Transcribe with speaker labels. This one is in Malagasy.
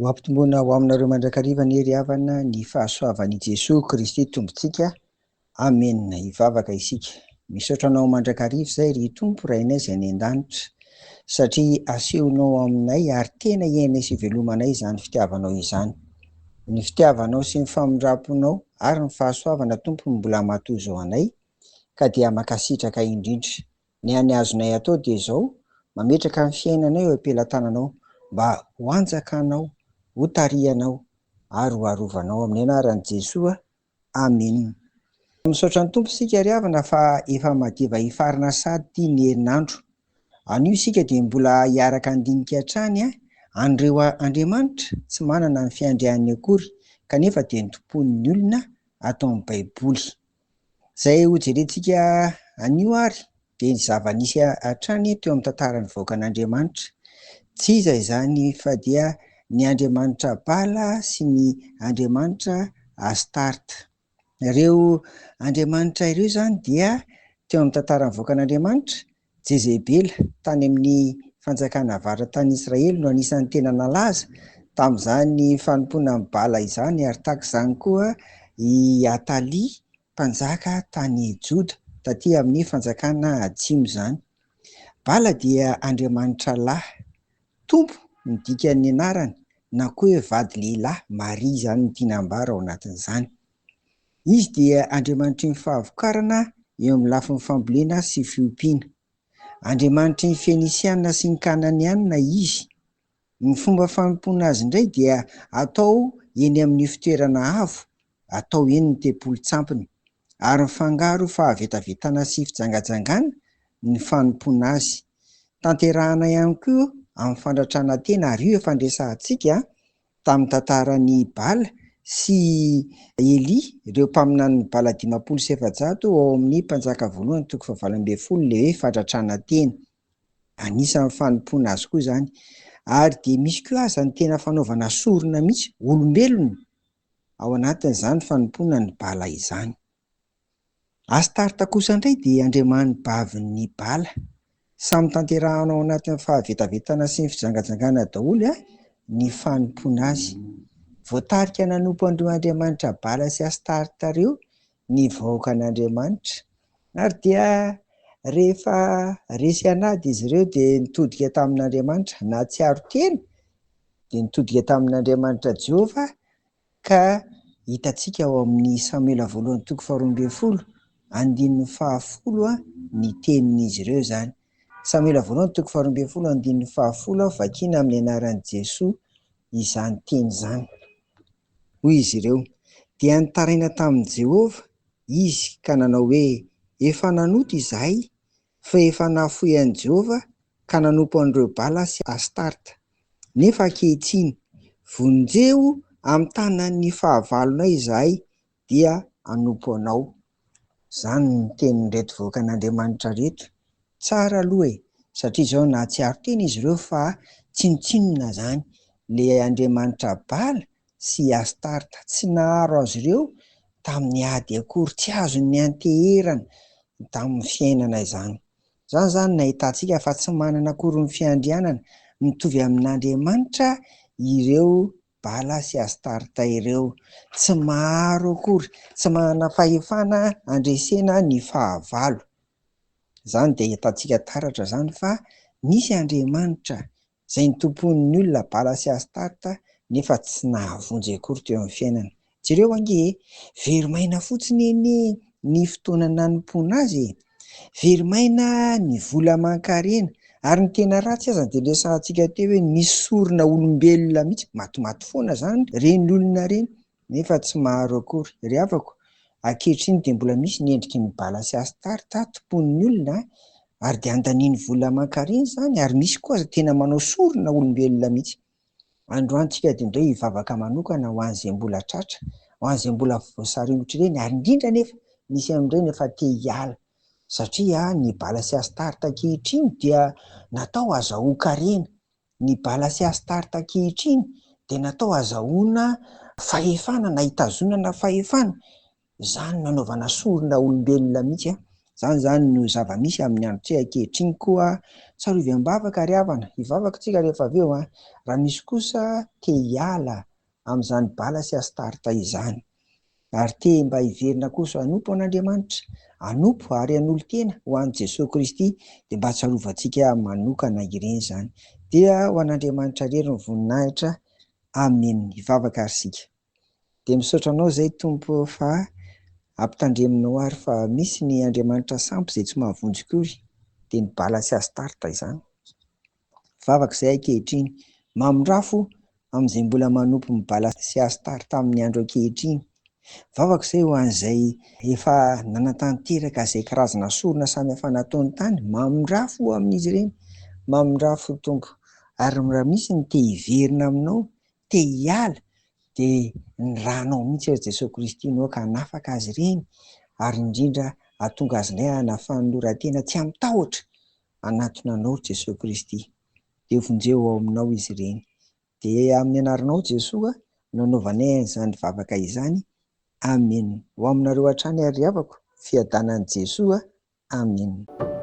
Speaker 1: Ho ampitomboina ho aminareo mandrakariva anie ry havana ny fahasoavan'i Jesoa Kristy Tompontsika. Amena. Hivavaka isika. Misaotra Anao mandrakariva izay ry Tompo Rainay izay any an-danitra satria asehonao aminay ary tena iainay sy ivelomanay izany fitiavanao izany. Ny fitiavanao sy ny famindram-ponao ary ny fahasoavana Tompo no mbola matozo anay ka dia mankasitraka indrindra. Ny hany azonay atao dia izao, mametraka ny fiainanay eo am-pelatananao mba ho anjakanao, ho tarihanao ary ho arovanao amin'ny anaran'i Jesoa. Amena. Misaotra ny Tompo isika ry havana fa efa madiva hifarana sady ity ny herinandro. Anio isika dia mbola hiaraka handinika hatrany an'ireo Andriamanitra tsy manana ny fiandrianany akory kanefa dia notompoin'ny olona ato amin'ny Baiboly. Izay hojerentsika anio ary dia ny zava-nisy hatrany teo amin'ny tantaran'ny vahoakan'Andriamanitra. Tsy iza izany fa dia ny Andriamanitra Bala sy ny Andriamanitra Astarta. Ireo andriamanitra ireo izany dia teo amin'ny tantaran'ny vahoakan'Andriamanitra, Jezebela tany amin'ny fanjakana avaratra tany Israely no anisan'ny tena nalaza tamin'izany fanompoana an'i Bala izany, ary tahaka izany koa i Atalia mpanjaka tany Joda taty amin'ny fanjakana atsimo izany. Bala dia andriamanitra lahy, Tompo no dikan'ny anarany na koa hoe vady lehilahy, Maria izany no tiana ambara ao anatin'izany. Izy dia Andriamanitry ny fahavokarana eo amin'ny lafiny fambolena sy fiompiana. Andriamanitry ny Fenisiana sy ny Kananiana izy. Ny fomba fanompoana azy indray dia atao eny amin'ny fitoerana avo, atao eny ny tempolin-tsampiny, ary mifangaro fahavetavetana sy fijangajangana ny fanompoana azy. Tanterahana ihany koa amin'ny fandratrana tena, ary io efa niresahantsika tamin'ny tantaran'i Bala sy Elia, ireo mpaminanin'i Bala 450 ao amin'ny Mpanjaka voalohany toko fahavalo ambin'ny folo ilay hoe fandratrana tena. Anisan'ny fanompoana azy koa izany. Ary dia misy koa aza ny tena fanaovana sorona mihitsy, olombelona, ao anatin'izany fanompoana ny Bala izany. Astarta kosa indray dia andriamani-bavin'ny Bala. Samy tanterahana ao anatin'ny fahavetavetana sy ny fijangajangana daholo ny fanompoana azy. Voatarika nanompo an'ireo andriamanitra Bala sy Astarta ireo ny vahoakan'Andriamanitra. Ary dia rehefa resy an'ady izy ireo dia nitodika tamin'Andriamanitra, nahatsiaro tena dia nitodika tamin'Andriamanitra Jehovah Ka hitantsika ao amin'ny Samoela voalohany toko faharoa ambin'ny folo, andininy fahafolo ny tenin'izy ireo izany. Samoela voalohany toko faharoa ambin'ny folo, andininy fahafolo, vakiana amin'ny anaran'i Jesoa izany teny izany. Hoy izy ireo, Dia nitaraina tamin'i Jehovah izy ka nanao hoe, Efa nanota izahay, fa efa nahafoy an'i Jehovah ka nanompo an'ireo Bala sy Astarta. Nefa ankehitriny, vonjeo amin'ny tanan'ny fahavalonay izahay, dia hanompo anao. Izany no tenin'ireto vahoakan'Andriamanitra ireto. Tsara aloha e! Satria izao nahatsiaro tena izy ireo fa tsinontsinona izany ilay andriamanitra Bala sy Astarta. Tsy naharo azy ireo tamin'ny ady akory, tsy azony nianteherana tamin'ny fiainana izany. Izany izany no ahitantsika fa tsy manana akory ny fiandrianana mitovy amin'Andriamanitra ireo Bala sy Astarta ireo. Tsy maharo akory, tsy manana fahefana handresena ny fahavalo. Izany dia ahitantsika taratra izany fa nisy Andriamanitra izay nitompoan'ny olona Bala sy Astarta nefa tsy nahavonjy akory teo amin'ny fiainana. Jereo ange e! Very maina fotsiny anie ny fotoana nanompoana azy e! Very maina ny vola aman-karena ary ny tena ratsy aza dia resahantsika teo hoe nisy sorona olombelona mihitsy, matimaty foana izany ireny olona ireny nefa tsy maharo akory. Ry havako, ankehitriny dia mbola misy ny endriky ny Bala sy Astarta tompoin'ny olona ary dia andaniany vola aman-karena izany ary misy koa aza tena manao sorona olombelona mihitsy. Androany tsika dia indray hivavaka manokana ho an'izay mbola tratra, ho an'izay mbola voasaringotra ireny ary indrindra anefa misy amin'ireny efa te hiala satria ny Bala sy Astarta ankehitriny dia natao hazahoan-karena, ny Bala sy Astarta ankehitriny dia natao hazahoana fahefana na hitazonana fahefana, izany nanaovana sorona olombelona mihitsy. Izany izany no zava-misy amin'ny androntsika ankehitriny koa tsarovy am-bavaka ry havana, hivavaka isika rehefa avy eo an! Raha misy kosa te hiala amin'izany Bala sy Astarta izany ary te mba hiverina kosa hanompo an'Andriamanitra, hanompo ary hanolo-tena ho an'i Jesoa Kristy dia mba tsarovantsika manokana ireny izany. Dia ho an'Andriamanitra irery ny voninahitra. Amen. Hivavaka ary isika. Dia misaotra anao izay Tompo ô fa ampitandreminao ary fa misy ny Andriamanitra sampy izay tsy mahavonjy akory dia ny Bala sy Astarta izany. Vavaka izay ankehitriny. Mamindrafo amin'izay mbola manompo ny Bala sy Astarta amin'ny andro ankehitriny. Vavaka izay ho an'izay efa nanatanteraka izay karazana sorona samihafa nataony tany. Mamindrafo amin'izy ireny. Mamindrafo Tompo. Ary raha misy ny te hiverina aminao, te hiala dia ny ranao mihitsy ry Jesoa Kristy no aoka hanafaka azy ireny ary indrindra hahatonga azy indray hanana fanoloran-tena tsy amin-tahotra hanatona anao ry Jesoa Kristy. Dia vonjeo ao aminao izy ireny. Dia amin'ny anaranao Jesoa no anaovanay an'izany vavaka izany. Amen. Ho aminareo hatrany ary ry havako, fiadanan'i Jesoa. Amen.